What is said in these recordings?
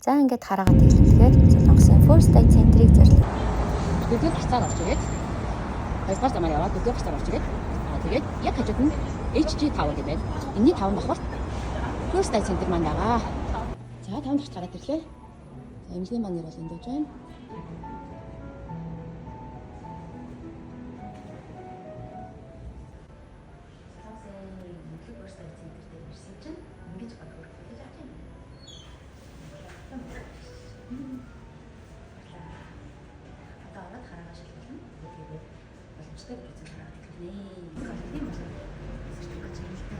За ингээд хараагаа тэглэмлэхээр Солонгосын First Eye Center-ыг зорилоо. Дөрөвдүгээр гарцаар орж ирээд хоёрдугаар замаар яваад дөрөвдүгээр гарцаар орж ирээд тэгээд яг хажууд нь HG Tower гэдэг байна. Энэний таван давхарт First Eye Center маань байгаа. За таван давхарт гараад ирлээ. За эмнэлгийн маань нэр бол энд байж байна. Солонгосын эмнэлэг First Eye Center дээр ирсэн чинь ингэж гол хөргөлж авч байна. Одоо ороод хараагаа шалгуулна. Тэгээд боломжтой гэж үзэн хараагаа тэглэнэ. Тийм болов. Сэрчиг гэж юм л та.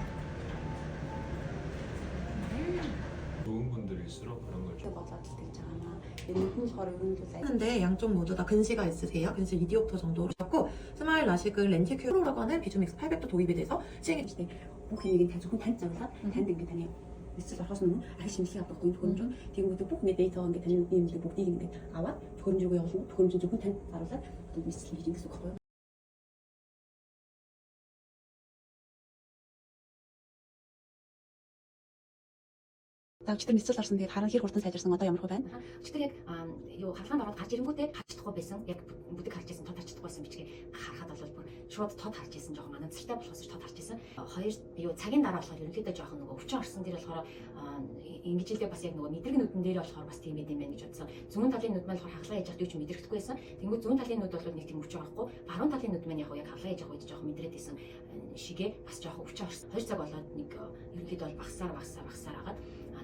좋은 분들일수록 그런 걸 좀. болоод л тэгж байгаа маа. Энэ нь болохоор ер нь л 하는데 양쪽 모두 다 근시가 있으세요. 근시 2디옵터 정도로 잡고 스마일 라식은 렌티큐로라고 하는 비주믹스 800도 도입이 돼서 시행이 бүх юмыг та зөвхөн танд зарлаад танд ингээд таны эсэл орохоос өмнө арх шинжилгээ авах төхөөрөмж тэгэнгүүтээ бүх нэг дата ингээд таны нүдний имлэг бүгдийг ингээд аваад төхөөрөмж рүү явуулна, төхөөрөмж нь зөвхөн танд заруулаад одоо мэсэл хийж гэсэн үг байхгүй юу? За өчигдөр нэсэл орсон, тэгээд харан хэр хурдан сайжирсан, одоо ямар хөө байна? Өчигдөр яг юу хаалгаанд ороод гарч ирэнгүүтээ харж чадахгүй байсан. Яг бүдэг харж байсан, тод харж чадахгүй байсан бичгээ харахад бол бүр шууд тод харж байсан, жоохон манацартай болохоос тод харж байсан. Хоёр юу цагийн дараа болохоор ерөнхийдөө жоохон нөгөө өвчин орсон дээр болохоор ингэж илээ бас яг нөгөө мэдрэг нүдэн дээр болохоор бас тийм байд юм байна гэж бодсон. Зүүн талын нүд маань болохоор хаглаа яж хат юу ч мэдрэхгүй байсан. Тэнгүүд зүүн талын нүд бол нэг тийм өвчин орохгүй. Баруун талын нүд маань яг хаглаа яж үед жоохон мэдрээд исэн шигээ бас жоохон өвчин орсон. 2 цаг болоод нэг ерөнхийдөө бол багасаар багасаар багасаар агаад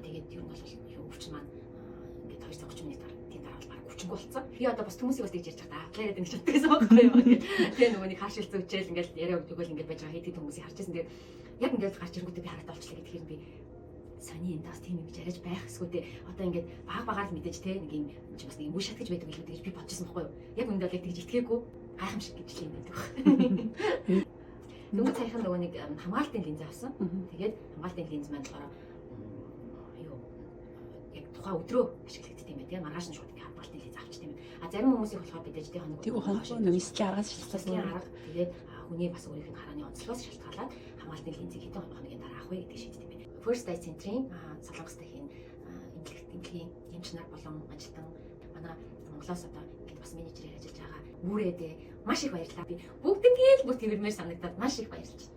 тэгээд ер нь бол юу өвчин маань ингээд 2 цаг 30 минут дараа тийм дараа бол баг өвчнгүй болцсон. Би одоо бас хүмүүсийг бас тэгж ярьж байгаа. Аплай гэдэг нэг чаддаг гэсэн байхгүй юу. Ингээд тэгээ нөгөө нэг хааш илцэн үчээл ингээд яриа өгөөл ингээд байж байгаа хэд хэд хүмүүсийг харж байсан. Тэгээд яг ингээд гарч ирэнгүүтээ би хараад олчлаа гэхээр би сони энэ бас тийм юм гэж яриач байх эсгүй те. Одоо ингээд баг багаар л мэдээж те нэг юм чи бас нэг юм үе шат гэж байдаг билүү гэж би бодчихсон байхгүй юу. Яг үүндээ бол яг тэгж итгээгүй гайхамшиг гэж л юм байдаг. Дөнгөж саяхан нөгөө нэг хамгаалтын линз авсан. Тэгээд хамгаалтын линз маань болохоор юу яг тухайн өдрөө ашиглагддаг юм байна тийм маргааш нь шууд ингээ хамгаалтын линз авчт юм байна. А зарим хүмүүсийг болохоор мэдээж тийм хоног Тэг хоног нэмслийн аргаас шалтгаалсан шалтгаалсан. арга тэгээд хүний бас өөрийнх нь харааны онцлогоос шалтгаалаад хамгаалтын линзийг хэдэн хоногийн дараа авах вэ гэдгийг шийддэг юм байна. First Eye Center-ийн Солонгос дахь эмнэлгийн эмч нар болон ажилтан манай Монголоос одоо ингээд бас менежерээр ажиллаж байгаа үүрээдээ маш их баярлалаа. Би бүгднгээ л бүр тэрмээр санагдаад маш их баярлж байна.